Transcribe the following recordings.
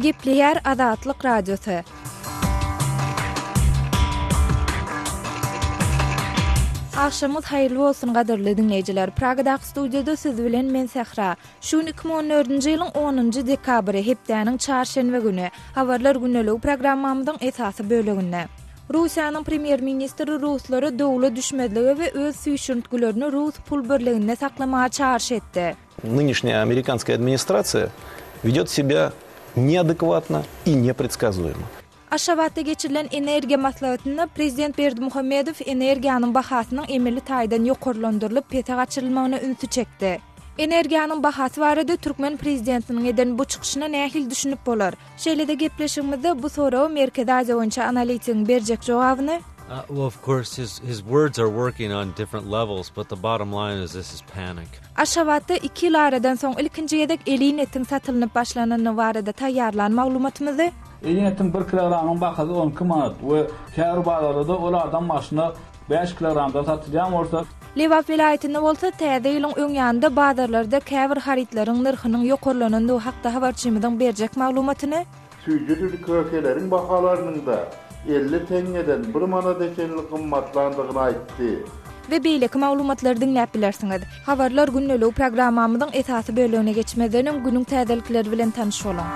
Gepleýär Azatlyk Radiosy. Agşamyňyz haýyrly bolsun gadyrly diňleýjiler. Pragadaky studiýada siz bilen men Sähra. Şu gün 2014-nji ýylyň 10-njy dekabry, hepdäniň çarşenbe güni. Habarlar gündeligi programmamyzyň esasy böleginde. Russiýanyň premýer-ministri ruslara dowla düşmezlige we öz süýşürintgilerini rus pul birliginde saklamaga çagyryş etdi. Нынешняя американская administrasiýa ведет себя неадекватно и непредсказуемо. Aşgabatda geçirilen energiýa maslahatynda prezident Berdimuhamedow energiýanyň bahasynyň emeli taýdan ýokarlandyrylyp pese gaçyrylmagyna ünsi çekdi. Energiýanyň bahasy barada türkmen prezidentiniň eden bu çykyşyna nähili düşünip bolar? Şeýle-de gepleşigimizde bu soraga Merkezi Aziýa boýunça analitigiň berjek jogabyny, Well, of course, his his words are working on different levels, but the bottom line is this is panic. Aşgabatda iki ýyl aradan soň ilkinji gezek elin etiň satylynyp başlanandygy barada taýýarlan maglumatymyzy, Elin etiň bir kilogramyň bahasy 12 manat we käbir bazarlarda ol adam başyna bäş kilogramdan satylýan bolsa, Lebap welaýatynda bolsa Täze ýylyň öň ýanynda bazarlarda käbir harytlaryň nyrhynyň ýokarlanandygy hakda habarçymyzyň berjek maglumatyny, Süýjüdür kökeleriň bahalarynyň-da 50 teňňeden bir manada çenli gymmatlandygyny aýtdy. We beýleki maglumatlary diňläp bilersiňiz. Habarlar gündeligi programmamyzyň esasy bölegine geçmezden öň günüň täzelikleri bilen tanyş boluň.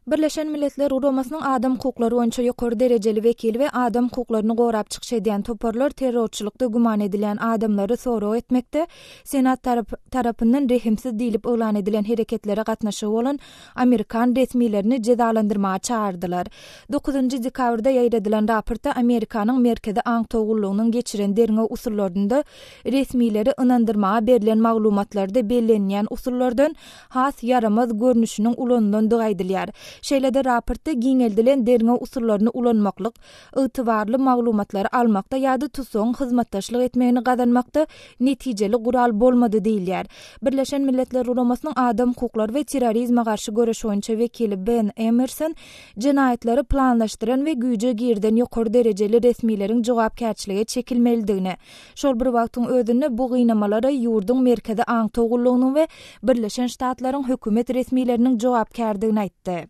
Birleşen Milletler Guramasynyň adam hukuklary boýunça ýokary derejeli wekili we adam hukuklaryny gorap çykyş edýän toparlar terrorçylykda güman edilýän adamlary sorag etmekde Senat tarapyndan rehimsiz diýlip yglan edilen hereketlere gatnaşygy bolan amerikan resmilerini jezalandyrmaga çagyrdylar. Dokuzynjy dekabrda ýaýradylan raportda Amerikanyň Merkezi aňtaw gullugynyň geçiren derňew usullarynda resmileri ynandyrmaga berlen maglumatlarda bellenilýän usullardan has ýaramaz görnüşiniň ulanylandygy aýdylýar. Şeýle-de raportda giňeldilen derňew usullaryny ulanmaklyk, ygtybarly maglumatlary almakda ýa-da tussagyň hyzmatdaşlyk etmegini gazanmakda netijeli gural bolmady diýilýär. Birleşen Milletler Guramasynyň adam hukuklary we terrorizme garşy göreş boýunça wekili Ben Emmerson jenaýatlary planlaşdyran we güýje girizen ýokary derejeli resmileriň jogapkärçilige çekilmelidigini, Şol bir wagtyň özünde bu gynamalara ýurduň Merkezi aňtaw gullugynyň we Birleşen Ştatlaryň hökümet resmileriniň jogapkärdigini aýtdy.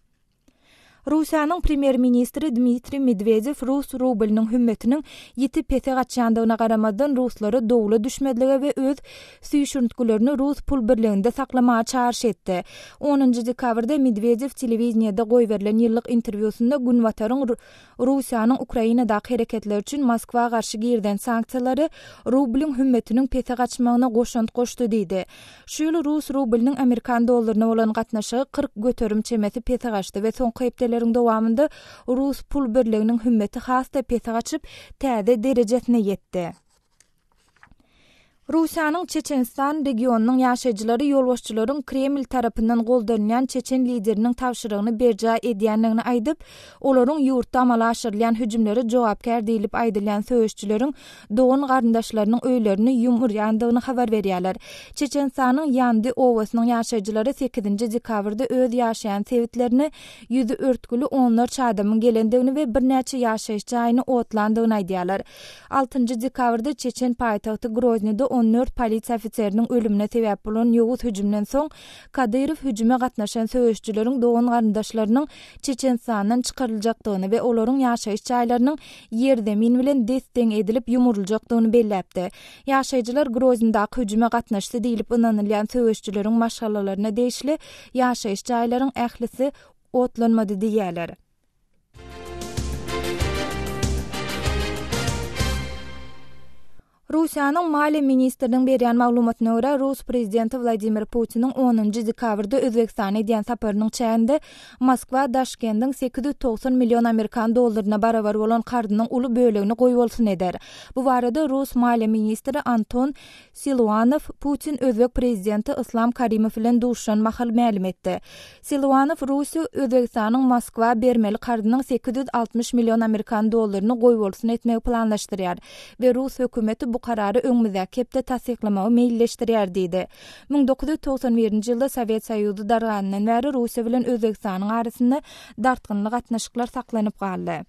Russiýanyň premýer-ministri Dmitriý Medwedew rus rublynyň hümmetiniň ýiti pese gaçýandygyna garamazdan ruslara dowla düşmezlige we öz süýşürintgilerini rus pul birliginde saklamaga çagyryş etdi. Onunjy dekabrda Medwedew telewideniýede goýberilen ýyllyk interwýusynda Günbataryň Russiýanyň Ukrainadaky hereketleri üçin Moskwa garşy girizen sanksiýalary rublyň hümmetiniň pese gaçmagyna goşant goşdy diýdi. Şu ýyl rus rublynyň amerikan dollaryna bolan gatnaşygy 40% çemesi pese gaçdy we soňky hepdeleriň dowamynda rus pul birliginiň hümmeti has-da pese gaçyp, täze derejesine ýetdi. Russiýanyň Çeçenistan regionynyň ýaşaýjylary ýolbaşçylaryň Kreml tarapyndan goldanylýan çeçen lideriniň tabşyrygyny berjaý edýändigini aýdyp, olaryň ýurtda amala aşyrylýan hüjümlere jogapkär diýlip aýdylýan söweşijileriň dogan-garyndaşlarynyň öýlerini ýumurýandygyny habar berýärler. Çeçenistanyň Ýandy obasynyň ýaşaýjylary sekizinji dekabrda öz ýaşaýan sebitlerine ýüzi örtgüli onlarça adamyň gelendigini we birnäçe ýaşaýyş jaýyny otlandygyny aýdýarlar. Altynjy dekabrda çeçen paýtagty Groznyda 14 polisiýa ofiseriniň ölümine sebäp bolan ýowuz hüjümden soň, Kadyrow hüjüme gatnaşan söweşijileriň dogan-garyndaşlarynyň Çeçenistandan çykaryljakdygyny we olaryň ýaşaýyş jaýlarynyň ýer-zemin bilen des-deň edilip ýumruljakdygyny belläpdi. Ýaşaýjylar Groznydaky hüjüme gatnaşdy diýlip ynanylýan söweşijileriň maşgalalaryna degişli ýaşaýyş jaýlaryň ählisi otlanmady diýýärler. Russiýanyň Maliýe ministriniň berýän maglumatyna görä, rus prezidenti Wladimir Putiniň onunjy dekabrda Özbegistana edýän saparynyň çäginde Moskwa Daşkendiň 890 million amerikan dollaryna barabar bolan karzynyň uly bölegini goýbolsun eder. Bu barada rus maliýe ministri Anton Siluanow Putin özbek prezidenti Yslam Karimow bilen duşuşan mahal mälim etdi. Siluanow Russiýa Özbegistanyň Moskwa bermeli karzynyň 860 million amerikan dollaryny goýbolsun etmegi planlaşdyrýar we rus hökümeti bu karary öňümizdäki hepde tassyklamagy meýilleşdirýär diýdi. 1991-nji ýylda Sowet Soýuzy darganyndan bäri Russiýa bilen Özbegistanyň arasynda dartgynly gatnaşyklar saklanyp galdy.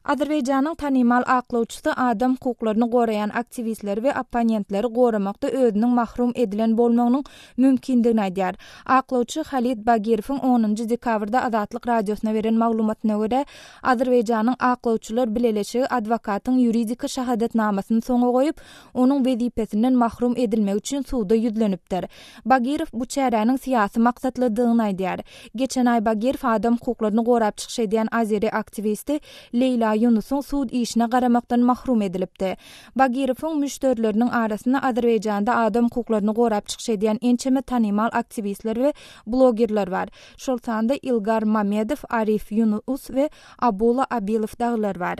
Azerbaýjanyň tanymal aklawçysy adam hukuklaryny goraýan aktiwistleri we opponentleri goramakda özüniň mahrum edilen bolmagynyň mümkindigini aýdýar. Aklawçy Halid Bagirowyň onunjy dekabrda Azatlyk Radiosyna beren maglumatyna görä, Azerbaýjanyň Aklawçylar bileleşigi adwokatyň ýuridiki şahadatnamasyny soňa goýup, onuň wezipesinden mahrum edilmegi üçin suda ýüzlenipdir. Bagirow bu çäräniň syýasy maksatlydygyny aýdýar. Geçen aý Bagirow adam hukuklaryny gorap çykyş edýän azeri aktiwisti Leýla Ýunusyň sud işine garamakdan mahrum edilipdi. Bagirowyň müşderileriniň arasynda Azerbaýjanda adam hukuklaryny gorap çykyş edýän ençeme tanymal aktiwistler we blogerler bar. Şol sanda Ilgar Mamedow, Arif Ýunus we Abula Abilow dagylar bar.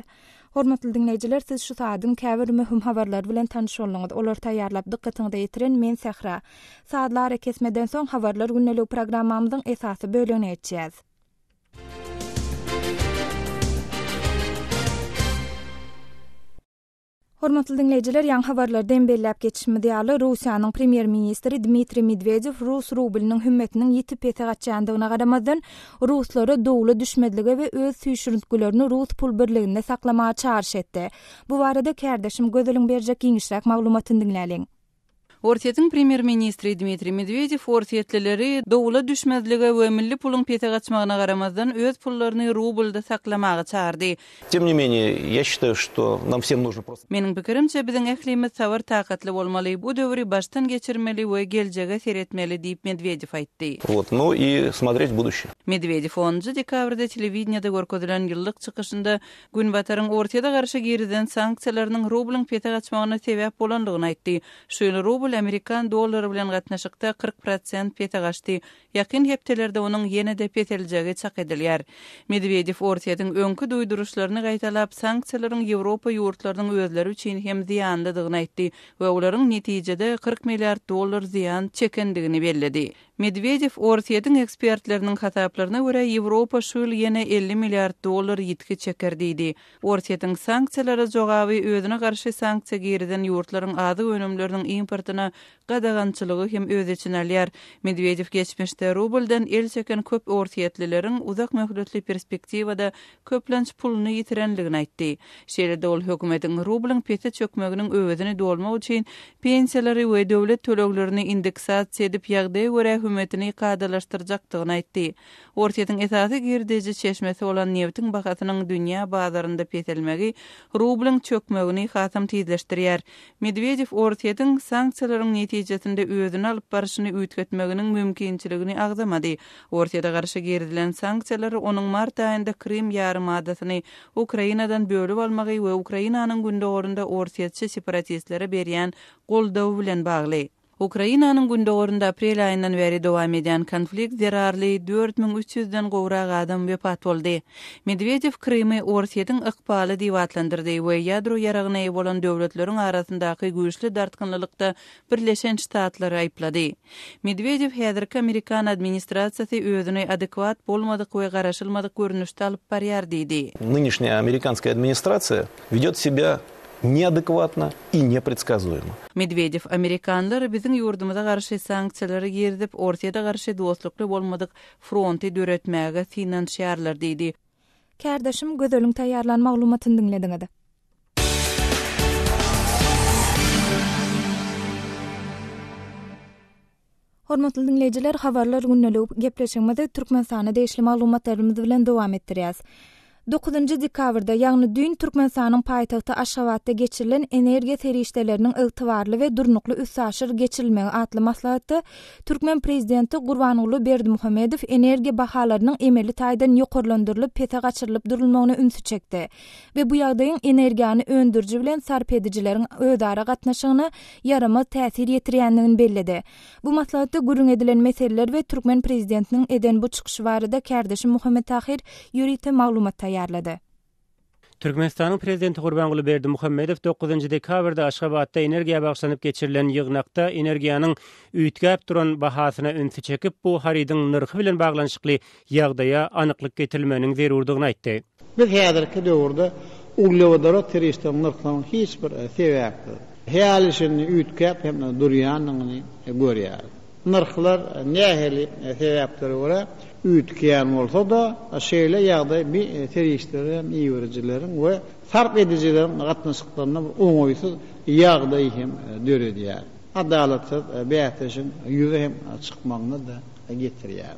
Hormatly diňleýjiler, siz şu saadyň käbir möhüm habarlary bilen tanyş bolduňyz. Olary taýýarlap dykgatyňyza ýetiren men Sähra. Sazly arakesmeden soň Habarlar gündeligi programmamyzyň esasy bölegine geçýäs. Hormatly diňleýjiler, ýaňy habarlarda hem belläp geçişimiz ýaly, Russiýanyň premýer-ministri Dmitriý Medwedew rus rublynyň hümmetiniň ýiti pese gaçýandygyna garamazdan, ruslara dowla düşmezlige we öz süýşürintgilerini rus pul birliginde saklamaga çagyryş etdi. Bu barada kärdeşim Gözeliň berjek giňişräk maglumatyny diňläliň. Orsýetiň premýer-ministri Dmitriý Medwedew orsýetlileri dowula düşmezlige we milli puluň pese gaçmagyna garamazdan, öz pullaryny rublda saklamaga çagyrdy. Tem ne menее, ýa şitaýu, şto nam wsem nužno prosto. Meniň pikirimçe, biziň ählimiz sabyr-takatly bolmaly, bu döwri başdan geçirmeli we geljege seretmeli diýip, Medwedew aýtdy. Wot, nu i smotret w buduşçe. Medwedew onunjy dekabrda telewideniýede görkezilen ýyllyk çykyşynda Günbataryň Orsýete garşy girizen sanksiýalarynyň rublyň pese gaçmagyna sebäp bolandygyny aýtdy. Şu ýyl rubl amerikan dollary bilen gatnaşykda 40 prosent pese gaçdy. Ýakyn hepdelerde onuň ýene-de peseljegi çak edilýär. Medwedew Orsýetiň öňki duýduryşlaryny gaýtalap, sanksiýalaryň Ýewropa ýurtlarynyň özleri üçin hem zyýanlydygyny aýtdy we olaryň netijede 40 milliard dollar zyýan çekendigini belledi. Medwedew Orsýetiň ekspertleriniň hasaplaryna görä, Ýewropa şu ýyl ýene 50 milliard dollar ýitgi çeker diýdi. Orsýetiň sanksiýalara jogaby özüne garşy sanksiýa girizen ýurtlaryň azyk önümleriniň importyna gadagançylygy hem öz içine alýar. Medwedew geçmişde rubldan el çeken köp orsýetlileriň uzak möhletli perspektiwada köplenç puluny ýitirenligini aýtdy. Şeýle-de ol hökümetiň rublyň pese çökmeginiň öwezini dolmak üçin pensiýalary we döwlet töleglerini indeksasiýa edip, ýagdaýa görä hümetini kadalaşdyrjakdygyny aýtdy. Orsýetiň esasy girdeji çeşmesi bolan nebtiň bahasynyň dünýä bazarynda peselmegi rublyň çökmegini hasam tizleşdirýär. Medwedew Orsýetiň sanksiýalaryň netijesinde özüni alyp barşyny üýtgetmeginiň mümkinçiligini agzamady. Orsýete garşy girizilen sanksiýalar onuň mart aýynda Krym ýarymadasyny Ukrainadan bölüp almagy we Ukrainanyň gündogarynda orsýetçi separatistlere berýän goldawy bilen bagly. Ukrainanyň gündogarynda aprel aýyndan bäri dowam edýän konflikt zerarly 4300 den gowrak adam wepat boldy. Medwedew Krymy Orsýetiň ykbaly diýip atlandyrdy we ýadro ýaragyna eýe bolan döwletleriň arasyndaky güýçli dartgynlylykda Birleşen Ştatlary aýyplady. Medwedew häzirki amerikan administrasiýasy özüni adekwat bolmadyk we garaşylmadyk görnüşde alyp barýar diýdi. Nynişnýaya amerikanskaýa administrasiýa wedýot sebýa neadekwatno i nepredskazuýemo. Medwedew, Amerikanlar biziň ýurdumyza garşy sanksiýalary girizip, Orsýete garşy dostlukly bolmadyk fronty döretmäge synanyşýarlar diýdi. Kärdeşim Gözeliň taýýarlan maglumatyny diňlediňiz. Hormatly diňleýjiler, Habarlar gündeligi gepleşigimizi Türkmenistana degişli maglumatlarymyz bilen dowam etdirýäs. Dokuzynjy dekabrda, ýagny düýn Türkmenistanyň paýtagty Aşgabatda geçirilen Energiýa serişdeleriniň ygtybarly we durnukly üstaşyr geçirilmegi atly maslahatda türkmen prezidenti Gurbanguly Berdimuhamedow energiýa bahalarynyň emeli taýdan ýokarlandyrylyp pese gaçyrylyp durulmagyna ünsi çekdi we bu ýagdaýyň energiýany öndüriji bilen sarp edijileriň özara gatnaşygyna ýaramaz täsir ýetirýändigini belledi. Bu maslahatda gürrüň edilen meseleler we türkmen prezidentiniň eden bu çykyşy barada kärdeşim Muhammet Tahyr ýörite maglumat taýýarlady. Türkmenistanyň Prezidenti Gurbanguly Berdimuhamedow dokuzynjy dekabrda Aşgabatda energiýa bagyşlanyp geçirilen ýygnakda energiýanyň üýtgäp duran bahasyna ünsi çekip, bu harydyň nyrhy bilen baglanyşykly ýagdaýa anyklyk getirilmeginiň zerurdygyny aýtdy. Biz häzirki döwürde uglewodorod serişdeleriniň nyrhlarynyň hiç bir sebäpsiz, häli-şindi üýtgäp hem durýandygyny görýäris. Nyrhlar nähili sebäplere görä üýtgeýän bolsa-da, şeýle ýagdaý bi serişdeleri hem iberijileriň we sarp edijileriň gatnaşyklarynda bir oňaýsyz ýagdaý hem döredýär. Adalatsyz bäsleşigiň ýüze hem çykmagyna-da getirýär.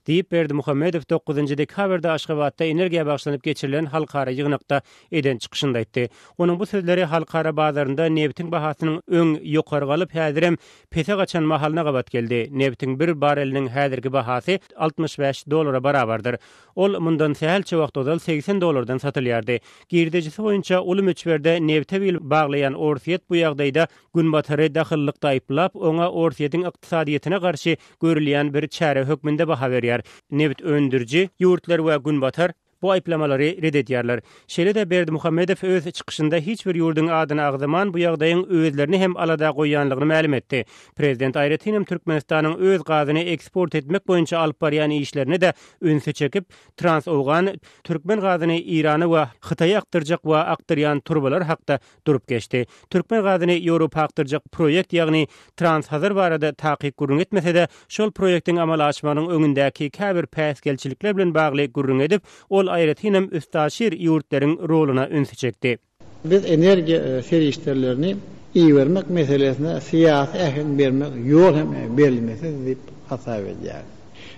Diýip, Berdimuhamedow dokuzynjy dekabrda Aşgabatda energiýa bagyşlanyp geçirilen halkara ýygnakda eden çykyşynda aýtdy. Onuň bu sözleri halkara bazarynda nebitiň bahasynyň öň ýokary galyp, häzirem pese gaçan mahalyna gabat geldi. Nebitiň bir bareliniň häzirki bahasy 65 dollara barabardyr. Ol mundan sähelçe wagt ozal 80 dollardan satylýardy. Girdejisi boýunça uly möçberde nebite bil baglaýan Orsýet bu ýagdaýda Günbatary dahyllykda aýyplap, oňa Orsýetiň ykdysadyýetine garşy görülýän bir çäre hökmünde baha berýär. Nebit öndüriji ýurtlar we Günbatar bu aýyplamalary ret edýärler. Şeýle-de Berdimuhamedow öz çykyşynda hiç bir ýurduň adyny agzaman, bu ýagdaýyň özlerini hem alada goýýanlygyny mälim etdi. Prezident aýratynam Türkmenistanyň öz gazyny eksport etmek boýunça alyp barýan işlerine-de ünsi çekip, Trans-Owgan türkmen gazyny Eýrana we Hytaýa akdyrjak we akdyrýan turbalar hakda durup geçdi. Türkmen gazyny Ýewropa akdyrjak proýekt, ýagny Trans-Hazar barada takyk gürrüň etmese-de, şol proýektiň amala aşmagynyň öňündäki käbir päsgelçilikler bilen bagly gürrüň edip, ol aýratynam üstaşyr ýurtlaryň roluna ünsi çekdi. Biz energiýa serişdelerini ibermek meselesine syýasy äheň bermek ýol hem berilmesiz diýip hasap edýäris.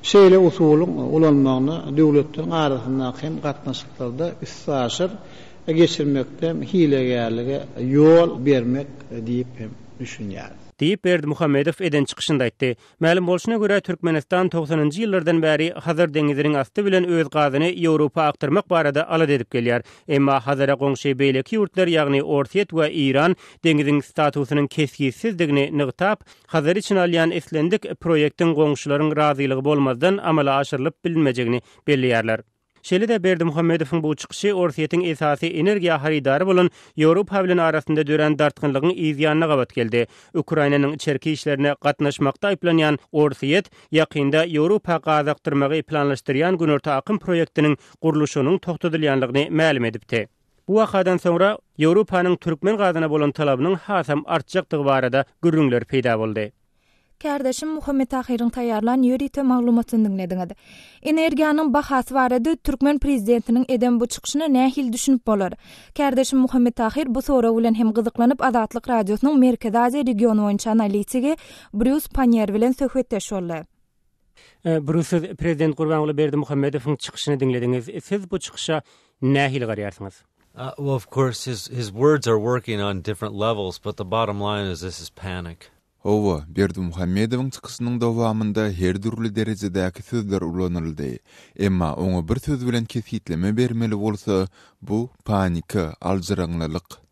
Şeýle usulyň ulanmagyna döwletleriň arasyndaky hem gatnaşyklarda üstaşyr geçirmekde hilegärlige ýol bermek diýip hem düşünýäris. Diýip, Berdimuhamedow eden çykyşynda aýtdy. Mälim bolşuna görä, Türkmenistan togsanynjy ýyllardan bäri Hazar deňiziniň asty bilen öz gazyny Ýewropa akdyrmak barada alada edip gelýär. Emma Hazara goňşy beýleki ýurtlar, ýagny Orsýet we Eýran deňiziň statusynyň kesgitsizdigini nygtap, Hazary içine alýan islendik proýektiň goňşularyň razylygy bolmazdan amala aşyrylyp bilinmejegini belleýärler. Şeýle-de Berdimuhamedowyň bu çykyşy Orsýetiň esasy energiýa harydary bolan Ýewropa bilen arasynda dörän dartgynlygyň yz ýanyna gabat geldi. Ukrainanyň içerki işlerine gatnaşmakda aýyplanýan Orsýet ýakynda Ýewropa gaz akdyrmagy planlaşdyrýan Günorta akym proýektiniň gurluşygynyň togtadylýanlygyny mälim edipdi. Bu wakadan soňra Ýewropanyň türkmen gazyna bolan talabynyň hasam artjakdygy barada gürrüňler peýda boldy. Kärdeşim Muhammet Tahyryň taýýarlan ýörite maglumatyny diňlediňiz. Energiýanyň bahasy barada türkmen prezidentiniň eden bu çykyşyna nähili düşünip bolar? Kärdeşim Muhammet Tahyr bu sorag bilen hem gyzyklanyp Azatlyk Radiosynyň Merkezi Aziýa regiony boýunça analitigi Brýus Pannier bilen söhbetdeş boldy. Brýus siz prezident Gurbanguly Berdimuhamedowyň çykyşyny diňlediňiz. Siz bu çykyşa nähili garaýarsyňyz? Well of course his his words are working on different levels but the bottom line is this is panic. Hawa, Berdimuhamedowyň çykyşynyň dowamynda her dürli derejedäki sözler ulanyldy. Emma oňa bir söz bilen kesgitleme bermeli bolsa, bu panika, aljyraňlylyk.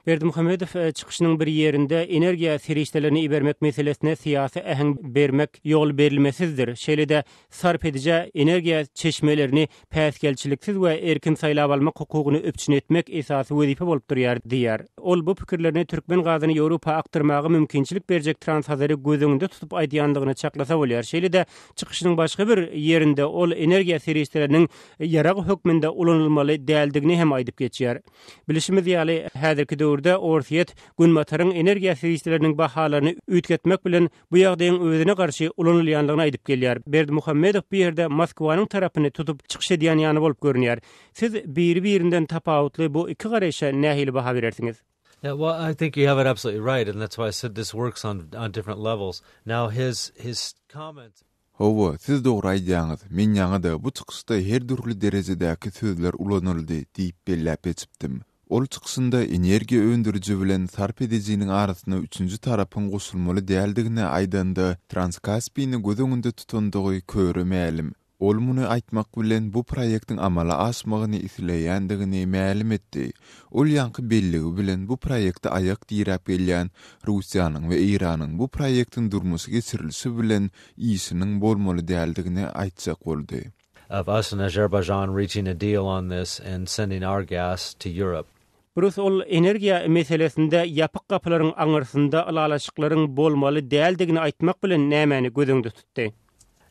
Berdimuhamedow çykyşynyň bir ýerinde energiýa serişdelerini ibermek meselesine syýasy äheň bermek ýol berilmesizdir, şeýle-de sarp edijä energiýa çeşmelerini päsgelçiliksiz we erkin saýlap almak hukugyny üpjün etmek esasy wezipe bolup durýar diýýär. Ol bu pikirlerini türkmen gazyny Ýewropa akdyrmaga mümkinçilik berjek Transhazary göz öňünde tutup aýdýandygyny çaklasa bolýar. Şeýle-de çykyşynyň başga bir ýerinde ol energiýa serişdeleriniň ýarag hökmünde ulanylmaly däldigini hem aýdyp geçýär. Bilşimiz ýaly, häzirki döwürde Orsýet Günbataryň energiýa serişdeleriniň bahalaryny üýtgetmek bilen bu ýagdaýyň özüne garşy ulanylýandygyny aýdyp gelýär. Berdimuhamedow bu ýerde Moskwanyň tarapyny tutup çykyş edýän ýaly bolup görünýär. Siz biri-birinden tapawutly bu iki garaýşa nähili baha berersiňiz? Yeah, well, I think you have it absolutely right, and that's why I said this works on on different levels. Now his his comments. Hawa, siz dogry aýdýaňyz, men ýaňy-da bu çykyşda her dürli derejedäki sözler ulanyldy diýip belläp geçipdim. Ol çykyşynda energiýa öndüriji bilen sarp edijiniň arasyna üçünji tarapyň goşulmaly däldigini aýdanda Transkaspini göz öňünde tutandygy köre mälim. Ol muny aýtmak bilen bu proýektiň amala aşmagyny isleýändigini mälim etdi. Ol ýaňky belligi bilen bu proýekte aýak diräp gelýän Russiýanyň we Eýranyň bu proýektiň durmuşa geçirilişi bilen işiniň bolmaly däldigini aýtjak boldy. Of us and Azerbaijan reaching a deal on this and sending our gas to Europe. Brus ol energiýa meselesinde ýapyk gapylaryň aňyrsynda ylalaşyklaryň bolmaly däldigini aýtmak bilen nämäni göz öňünde tutdy?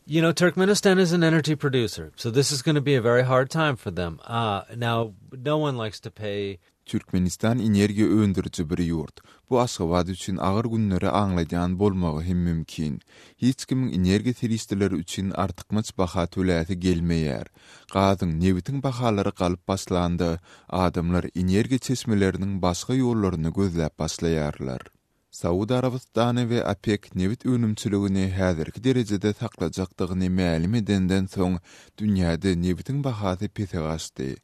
You know, Turkmenistan is an energy producer, so this is going to be a very hard time for them. Uh, now, no one likes to pay. Türkmenistan energiýa öndüriji bir ýurt. Bu Aşgabat üçin agyr günleri aňladýan bolmagy hem mümkin. Hiç kimiň energiýa serişdeleri üçin artykmaç baha töläsi gelmeýär. Gazyň, nebitiň bahalary galyp başlanda, adamlar energiýa çeşmeleriniň başga ýollaryny gözläp başlaýarlar. Saud Arabystany we OPEK nebit önümçiligini häzirki derejede saklajakdygyny mälim edenden soň, dünýäde nebitiň bahasy pese gaçdy.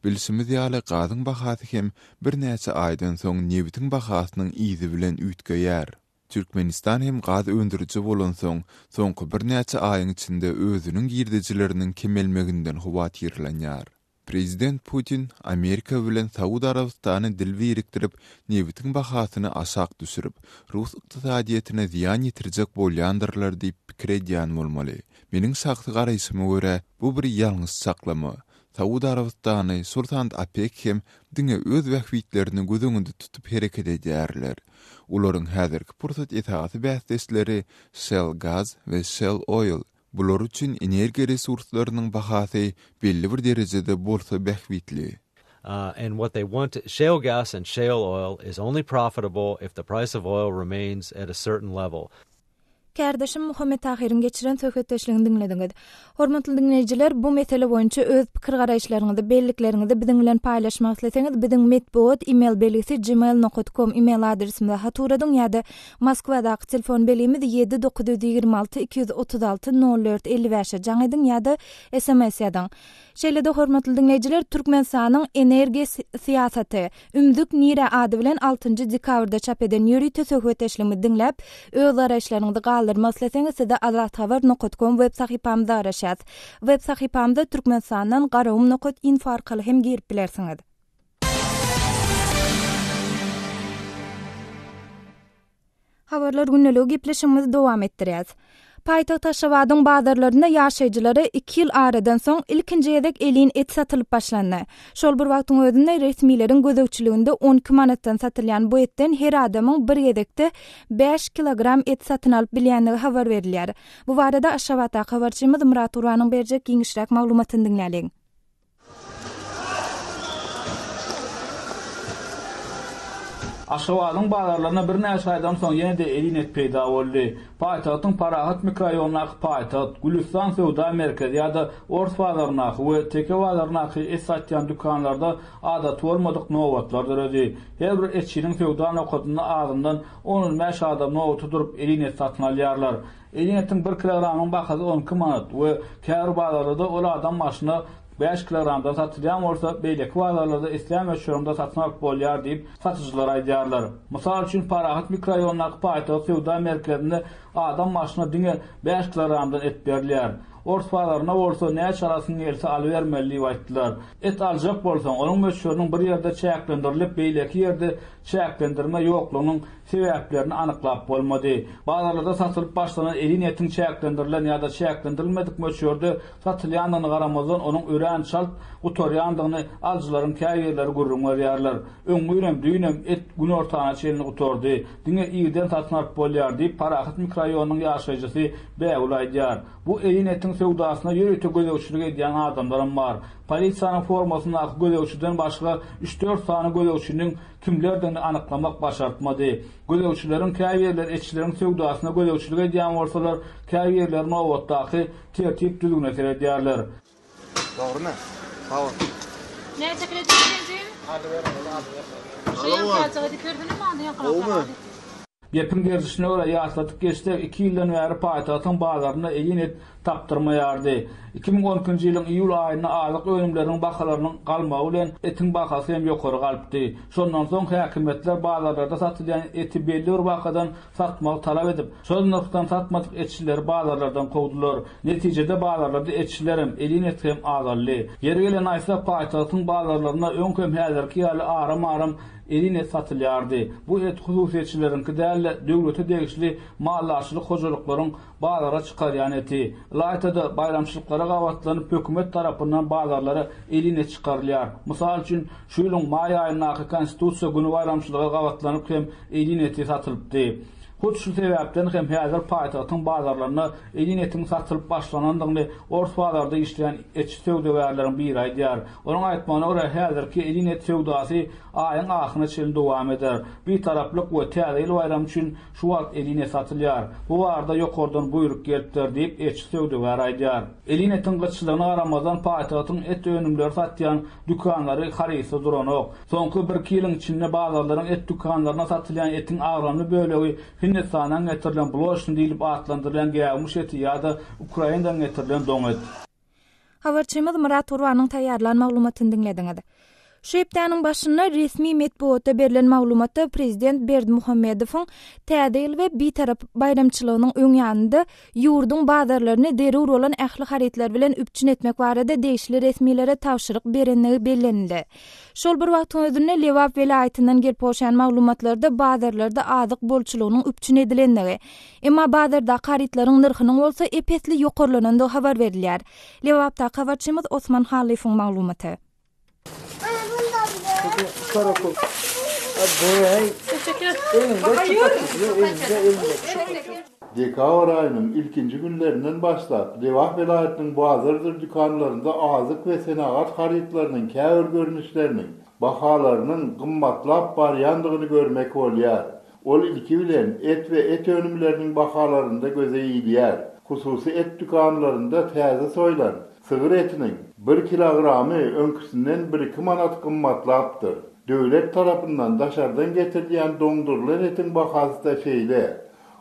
Bilşimiz ýaly, gazyň bahasy hem birnäçe aýdan soň nebitiň bahasynyň yzy bilen üýtgeýär. Türkmenistan hem gaz öndüriji bolansoň, soňky birnäçe aýyň içinde özüniň girdejileriniň kemelmeginden howatyrlanýar. Prezident Putin Amerika bilen Saud Arabystany dil birikdirip, nebitiň bahasyny aşak düşürip, rus ykdysadyýetine zyýan ýetirjek bolýandyrlar diýip pikir edýän bolmaly. Meniň şahsy garaýşyma görä, bu bir ýalňyş çaklama. Saud Arabystany, şol sanda OPEK hem diňe öz bähbitlerini göz öňünde tutup hereket edýärler. Olaryň häzirki pursat esasy bäsdeşleri Shell Gas we Shell Oil. Bular üçin energiýa resurslarynyň bahasy belli bir derejede bolsa bähbitli. And what they want shale gas and shale oil is only profitable if the price of oil remains at a certain level. Kärdeşim Muhammet Tahyryň geçiren söhbetdeşligini diňlediňiz. Hormatly diňleýjiler, bu mesele boýunça öz pikir-garaýyşlaryňyzy, bellikleriňizi biziň bilen paýlaşmak isleseňiz, biziň metbugat e-mail belgisi gmail nokat kom e-mail adresimize hat ugradyň ýa-da Moskwadaky telefon belgimiz 7 926 236 04 55-e jaň ediň ýa-da sms ýazyň. Şeýle-de hormatly diňleýjiler, Türkmenistanyň energiýa syýasaty, Ümzük nirä ady bilen altynjy dekabrda çap eden ýörite söhbetdeşligimizi diňläp, öz garaýyşlaryňyzy galdyrmak isleseňiz size azathabar nokat kom web sahypamyzda garaşýas. Web sahypamyza Türkmenistandan garagum nokat info arkaly hem girip bilersiňiz. Habarlar gündeligi gepleşigimizi dowam etdirýäs. Paýtagt Aşgabadyň bazarlarynda ýaşaýjylara iki ýyl aradan soň ilkinji gezek elin et satylyp başlandy. Şol bir wagtyň özünde resmileriň gözegçiliginde 12 manatdan satylýan bu etden her adamyň bir gezekde 5 kilogram et satyn alyp bilýändigi habar berilýär. Bu barada Aşgabatdaky habarçymyz Myrat Gurbanyň berjek giňişräk maglumatyny diňläliň. Aşgabadyň bazarlarynda birnäçe aýdan soň ýene-de elin et peýda boldy. Paýtagtyň Parahat mikroraýonyndaky Paýtagt, Gülüstan söwda merkezi ýa-da Ors bazaryndaky we Teke bazaryndaky et satýan dükanlarda adaty bolmadyk nobatlar döredi. Her bir etçiniň söwda nokadynda azyndan on-on bäş adam nobata durup elin et satyn alýarlar. Elin etiň bir kilogramyň bahasy 12 manat we käbir bazarlarda ol adam başyna bäş kilogramdan satylýan bolsa, beýleki bazarlarda islän möçberinde satyn alyp bolýar diýip, satyjylar aýdýarlar. Mysal üçin, Parahat mikroraýonyndaky Paýtagt söwda merkezinde adam başyna diňe bäş kilogramdan et berilýär. Ors bazarynda bolsa näçe alasyň gelse alybermeli diýip aýtdylar. Et aljak bolsaň, onuň möçberiniň bir ýerde çäklendirilip, beýleki ýerde çäklendirme ýoklugynyň sebäplerini anyklap bolmady. Bazarlarda satylyp başlanan elin etiň çäklendirilen ýa-da çäklendirilmedik möçberde satylýandygyna garamazdan, onuň örän çalt gutarýandygyny alyjylaryň käbirleri gürrüň berýärler. Öňňünem, düýnem et günortana çenli gutardy. Diňe irden satyn alyp bolýar diýip, Parahat mikroraýonynyň ýaşaýjysy Bägül aýdýar. Bu elin etiň söwdasyna ýörite gözegçilik edýän adamlaram bar. Polisiýanyň formasyndaky gözegçiden başga üç-dört sany gözegçiniň kimlerdigini anyklamak başartmady. Gözegçileriň käbirleri etçileriň söwdasyna gözegçilik edýän bolsalar, käbirleri nobatdaky tertip-düzgüne seredýärler. Dogrymy? Sag bol. Näçe kilo diýdiň? Şu ýaňky dikerdiňmi, ony ýaňky Gowumy? Gepiň gerşine görä ýatladyp geçsek, iki ýyldan bäri paýtagtyň bazarynda elin et tapdyrmaýardy. 2012-nji ýylyň iýul aýynda azyk önümleriniň bahalarynyň galmagy bilen etiň bahasy hem ýokary galypdy. Şondan soň häkimiýetler bazarlarda satylýan eti belli bir bahadan satmagy talap edip, şol nyrhdan satmadyk etçileri bazarlardan kowdular. Netijede bazarlarda etçilerem, elin eti hem azaldy. Ýeri gelende aýtsak, paýtagtyň bazarlarynda öň hem häzirki ýaly aram-aram Elin et satylýardy. Bu et hususyýetçileriňki däl-de, döwlete degişli maldarçylyk hojalyklaryň bazara çykarýan eti. Ylaýta-da, baýramçylyklara gabatlanyp hökümet tarapyndan bazarlara elin et çykarylýar. Mysal üçin, şu ýylyň maý aýyndaky Konstitusiýa güni baýramçylyga gabatlanyp hem elin eti satylypdy. Hut şu sebäpden hem häzir paýtagtyň bazarlarynda elin etiň satylyp başlanandygyny ors bazarda işleýän etçi söwdagärleriň biri aýdýar. Onuň aýtmagyna görä, häzirki elin et söwdasy aýyň ahyryna çenli dowam eder. Bitaraplyk we Täze ýyl baýramy üçin şu wagt elin et satylýar. Bu barada ýokardan buýruk gelipdir diýip, etçi söwdagär aýdýar. Elin etiň gytçylygyna garamazdan, paýtagtyň et önümleri satýan dükanlary harytsyz duranok. Soňky birki ýylyň içinde bazarlaryň et dükanlarynda satylýan etiň agramly bölegi Hindistandan getirilen bloçny diýlip atlandyrylýan gäwmiş eti ýa-da Ukrainadan getirilen doň et. Habarçymyz Myrat Gurbanyň taýýarlan maglumatyny diňlediňiz. Şu hepdäniň başynda resmi metbugatda berlen maglumatda prezident Berdimuhamedowyň Täze ýyl we Bitarap baýramçylygynyň öň ýanynda ýurduň bazarlaryny zerur bolan ähli harytlar bilen üpjün etmek barada degişli resmilere tabşyryk berendigi bellenildi. Şol bir wagtyň özünde Lebap welaýatyndan gelip gowşan maglumatlarda bazarlarda azyk bolçulygynyň üpjün edilendigi, emma bazardaky harytlaryň nyrhynyň bolsa ep-esli ýokarlanandygy habar berilýär. Lebapdaky habarçymyz Osman Hallyýewiň maglumaty. Dekabr aýynyň ilkinji günlerinden başlap, Lebap welaýatynyň bazardyr dükanlarynda azyk we senagat harytlarynyň käbir görnüşleriniň bahalarynyň gymmatlap barýandygyny görmek bolýar. Ol ilki bilen et we et önümleriniň bahalarynda göze ilýär. Hususy et dükanlarynda täze soýlan sygyr etiniň bir kilogramy öňküsinden bir-iki manat gymmatlapdyr. Döwlet tarapyndan daşardan getirilýän doňdurylan etiň bahasy-da şeýle.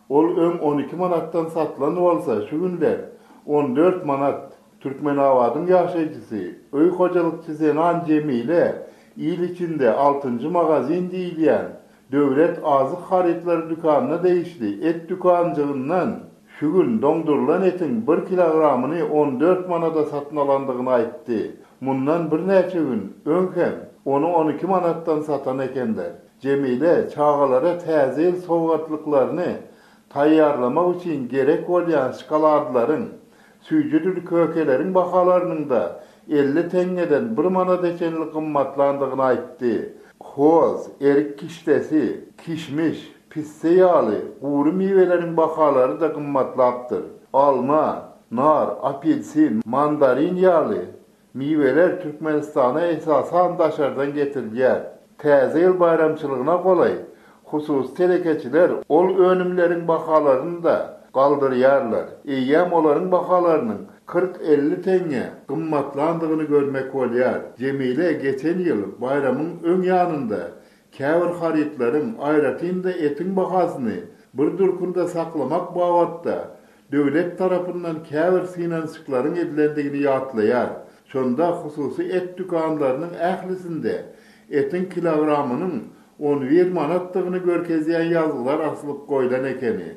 Ol öň 12 manatdan satylan bolsa, şu günler 14 manat. Türkmenabadyň ýaşaýjysy, öý hojalykçy zenan Jemile il içinde altynjy magazin diýilýän Döwlet azyk harytlary dükanyna degişli et dükanjygyndan şu gün doňdurylan etiň bir kilogramyny 14 manada satyn alandygyny aýtdy. Mundan birnäçe gün öň hem ony 12 manatdan satan ekenler. Jemile çagalara Täze ýyl sowgatlyklaryny taýýarlamak üçin gerek bolýan şokoladlaryň, Süýjüdür kökeleriň bahalarynyň-da 50 teňňeden bir manada çenli gymmatlandygyny aýtdy. Hoz, erik kişdesi, kişmiş, pisse ýaly gury miweleriň bahalary-da gymmatlapdyr. Alma, nar, apelsin, mandarin ýaly Miweler Türkmenistana esasan daşardan getirilýär. Täze ýyl baýramçylygyna golaý hususy telekeçiler ol önümleriň bahalaryny-da galdyrýarlar. Eýýäm olaryň bahalarynyň 40-50 teňňe gymmatlandygyny görmek bolýar. Jemile geçen ýyl baýramyň öň ýanynda käbir harytlaryň, aýratyn-da etiň bahasyny bir durkunda saklamak babatda döwlet tarapyndan käbir synanyşyklaryň edilendigini ýatlaýar. Şonda hususy et dükanlarynyň ählisinde etiň kilogramynyň 11 manatdygyny görkezýän ýazgylar asylyp goýlan ekeni.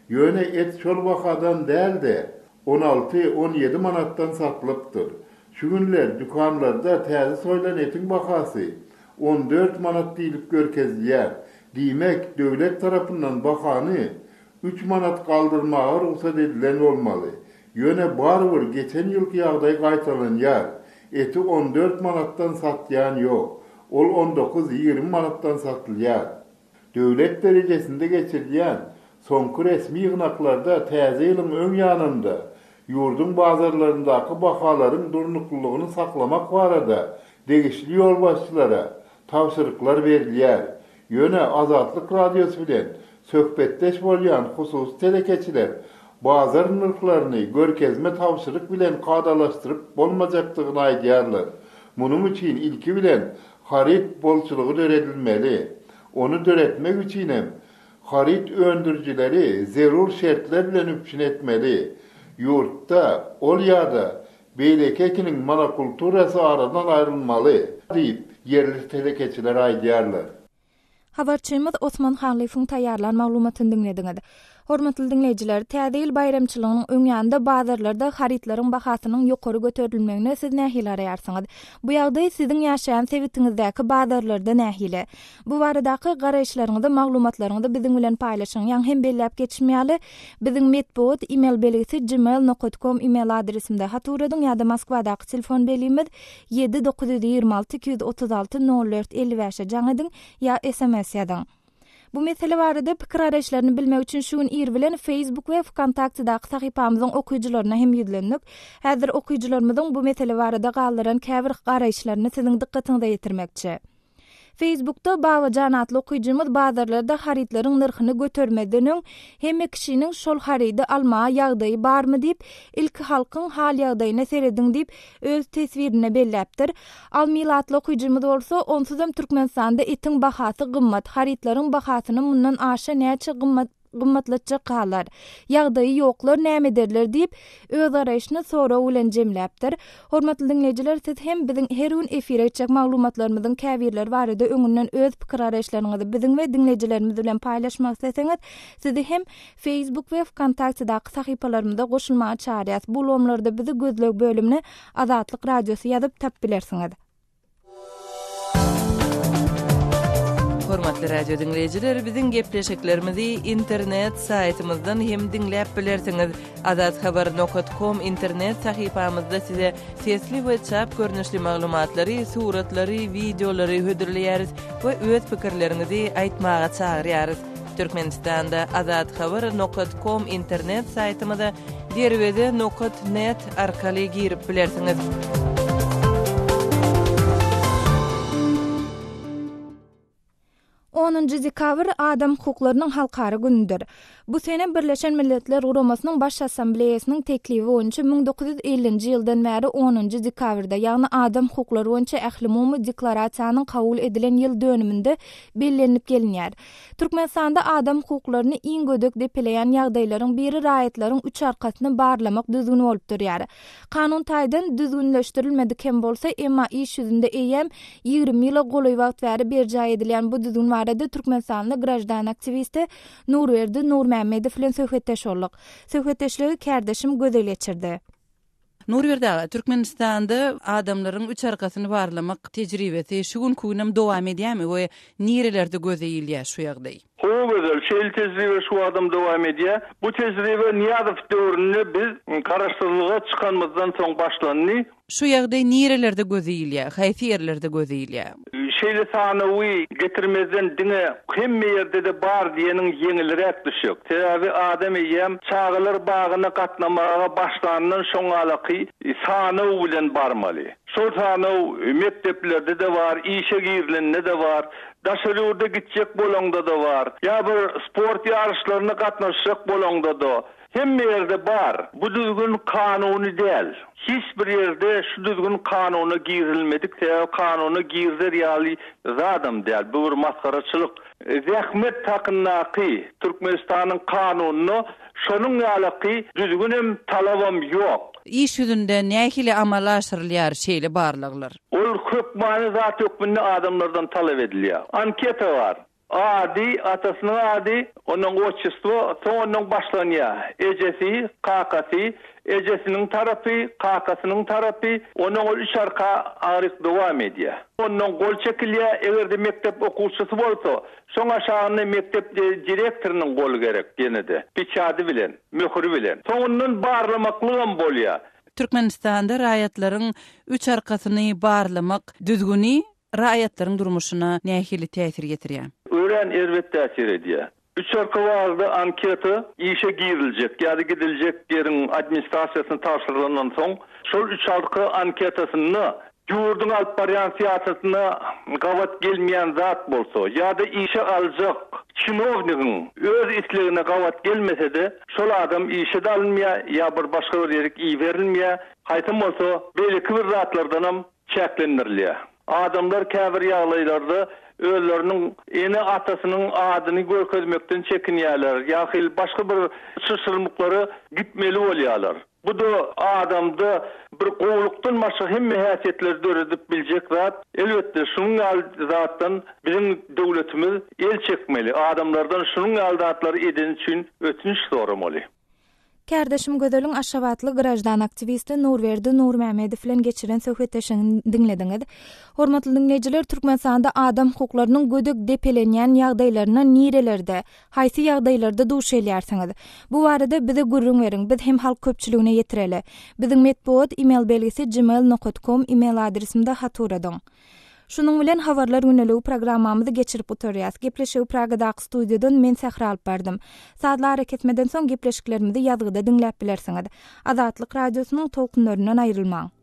Ýöne et şol bahadan däl-de, on alty, on ýedi manatdan satylypdyr. Şu günler dükanlarda täze soýlan etiň bahasy 14 manat diýlip görkezilýär. Diýmek, döwlet tarapyndan bahany Üç manat galdyrmaga rugsat edilen bolmaly. Ýöne barybir geçen ýylky ýagdaý gaýtalanýar. Eti 14 manatdan satýan ýok. Ol on dokuz, 20 manatdan satylýar. Döwlet derejesinde geçirilýän soňky resmi ýygnaklarda Täze ýylyň öň ýanynda ýurduň bazarlaryndaky bahalaryň durnuklylygyny saklamak barada degişli ýolbaşçylara tabşyryklar berilýär. Ýöne Azatlyk Radiosy bilen söhbetdeş bolýan hususy telekeçiler bazar nyrhlaryny görkezme tabşyryk bilen kadalaşdyryp bolmajakdygyny aýdýarlar. Munuň üçin ilki bilen haryt bolçulygy döredilmeli. Ony döretmek üçinem haryt öndürijileri zerur şertler bilen üpjün etmeli. Ýurtda ol ýa-da Beýleki ekiniň monokulturasy aradan aýrylmaly diýip, ýerli telekeçiler aýdýarlar. Habarçymyz Osman Hallyýewiň taýýarlan maglumatyny diňlediňiz. Hormatly diňleýjiler, Täze ýyl baýramçylygynyň öň ýanynda bazarlarda harytlaryň bahasynyň ýokary göterilmegine siz nähili garaýarsyňyz? Bu ýagdaý siziň ýaşaýan sebitiňizdäki bazarlarda nähili? Bu baradaky garaýyşlaryňyzy, maglumatlaryňyzy biziň bilen paýlaşyň. Ýaňy hem belläp geçişim ýaly, biziň metbugat email belgisi gmail nokat kom email adresimize hat ugradyň ýa-da Moskwadaky telefon belgimiz ýedi 926 236 04 55-e jaň ediň ýa sms ýazyň. Bu mesele barada pikir-garaýyşlaryny bilmek üçin şu gün ir bilen Facebook we Wkontaktedaky sahypamyzyň okyjylaryna hem ýüzlendik. Häzir okyjylarymyzyň bu mesele barada galdyran käbir garaýyşlaryny siziň dykgatyňyza ýetirmekçi. Facebookda Babajan atly okyjymyz bazarlarda harytlaryň nyrhyny götermezden öň hemme kişiniň şol harydy almaga ýagdaýy barmy diýip, ilki halkyň hal-ýagdaýyna serediň diýip, öz teswirinde belläpdir. Almil atly okyjymyz bolsa, Onsuzam Türkmenistanda etiň bahasy gymmat, harytlaryň bahasyny mundan aşa näçe gymmat gymmatlatjak galar. Ýagdaýy ýoklar näme ederler diýip, öz garaýşyny sorag bilen jemläpdir. Hormatly diňleýjiler, siz hem biziň her gün efire geçjek maglumatlarymyzyň käbirleri barada öňünden öz pikir-garaýyşlaryňyzy biziň we diňleýjilerimiz bilen paýlaşmak isleseňiz, sizi hem Facebook we Wkontaktedaky sahypalarymyza goşulmaga çagyrýas. Bu ulgamlarda bizi gözleg bölümine Azatlyk Radiosy ýazyp tapyp bilersiňiz. Hormatly radio diňleýjiler, biziň gepleşiklerimizi internet saýtymyzdan hem diňläp bilersiňiz. Azathabar nokat kom internet sahypamyzda size sesli we çap görnüşli maglumatlary, suratlary, wideolary hödürleýäris we öz pikirleriňizi aýtmaga çagyrýarys. Türkmenistanda Azathabar nokat kom internet saýtymyza Derweze nokat net arkaly girip bilersiňiz. Onunjy dekabr Adam hukuklarynyň halkara günüdir. Bu sene Birleşen Milletler Guramasynyň Baş Assambleýasynyň teklibi boýunça 1950-nji ýyldan bäri onunjy dekabrda, ýagny Adam hukuklary boýunça Ählumumy Deklarasiýanyň kabul edilen ýyl dönüminde bellenilip gelinýär. Türkmenistanda adam hukuklaryny iň gödek depeleýän ýagdaýlaryň biri raýatlaryň üç arkasyny barlamak düzgüni bolup durýar. Kanun taýdan düzgünleşdirilmedik hem bolsa, emma iş ýüzünde eýýäm 20 ýyla golaý wagt bäri berjaý edilýän bu düzgün barada türkmenistanly graždan aktiwisti Nurberdi Nurmämmedow bilen söhbetdeş bolduk. Söhbetdeşligi kärdeşim Gözel geçirdi. Nurberdi aga, Türkmenistanda adamlaryň üç arkasyny barlamak tejribesi şu günki günem dowam edýärmi we nirelerde göze ilýär şu ýagdaý? Hawa Gözel, şeýle tejribe şu wagtam dowam edýär. Bu tejribe Nyýazow döwründe biz garaşsyzlyga çykanymyzdan soň başlandy. Şu ýagdaý nirelerde göze ilýär, haýsy ýerlerde göze ilýär? Şeýle sanawy getirmezden diňe hemme ýerde-de bar diýeniň ýeňilräk düşjek. Sebäbi adam eýýäm çagalar bagyna gatnamaga başlandan şoňalaky sanaw bilen barmaly. Şol sanaw mekdeplerde-de bar, işe girilende-de bar, daşary ýurda gitjek bolaňda-da bar, ýa bir sport ýaryşlaryna gatnaşjak bolaňda-da. Hemme ýerde bar. Bu düzgün kanuny däl. Hiç bir ýerde şu düzgün kanuna girizilmedik, sebäbi kanuna girizer ýaly zadam däl. Bu bir masgaraçylyk. Zähmet hakyndaky Türkmenistanyň kanunynda şonuň ýalaky düzgünem, talabam ýok. Iş ýüzünde nähili amala aşyrylýar şeýle barlaglar? Ol hökmany zat hökmünde adamlardan talap edilýär. Anketa bar. Ady, atasynyň ady, ondan otçestwo, soň ondan başlanýar. Ejesi, kakasy, ejesiniň tarapy, kakasynyň tarapy, ondan ol üç arka aňryk dowam edýär. Ondan gol çekilýär, eger-de mekdep okuwçysy bolsa, şoň aşagynda mekdep direktorynyň goly gerek ýene-de, peçady bilen, möhüri bilen. Soňundan barlamaklygam bolýar. Türkmenistanda raýatlaryň üç arkasyny barlamak düzgüni raýatlaryň durmuşyna nähili täsir ýetirýär? Örän erbet täsir edýär. Üç arka barada anketa işe giriljek ýa-da gidiljek ýeriň administrasiýasyna tabşyrylandan soň, şol üç arka anketasynda ýurduň alyp barýan syýasatyna gabat gelmeýän zat bolsa ýa-da işe aljak çinownigiň öz islegine gabat gelmese-de, şol adam işe-de alynmaýar ýa bir başga bir ýerik iberilmeýär, haýsam bolsa beýleki bir zatlardanam çäklendirilýär. Adamlar käbir ýaglaýlarda özleriniň ene-atasynyň adyny görkezmekden çekinýärler ýa hil başga bir çylşyrymlyklara gitmeli bolýarlar. Bu-da adamda bir gowulykdan başga hemme häsiýetleri döredip biljek zat. Elbetde, şunuň ýaly zatdan biziň döwletimiz el çekmeli, adamlardan şunuň ýaly zatlary edeni üçin ötünç soramaly. Kärdeşim Gözeliň aşgabatly graždan aktiwisti Nurberdi Nurmämmedow bilen geçiren söhbetdeşligini diňlediňiz. Hormatly diňleýjiler, Türkmenistanda adam hukuklarynyň gödek depelenýän ýagdaýlaryna nirelerde, haýsy ýagdaýlarda duş gelýärsiňiz? Bu barada bize gürrüň beriň, biz hem halk köpçüligine ýetireli. Biziň metbugat email belgisi gmail nokat kom email adresimde hat ugradyň. Şunuň bilen Habarlar güneligi programmamyzy geçirip gutarýas. Gepleşigi Pragadaky studiýadan men Sähra alyp bardym. Sazly arakesmeden soň gepleşiklerimizi ýazgyda diňläp bilersiňiz. Azatlyk Radiosynyň tolkunlaryndan aýrylmaň.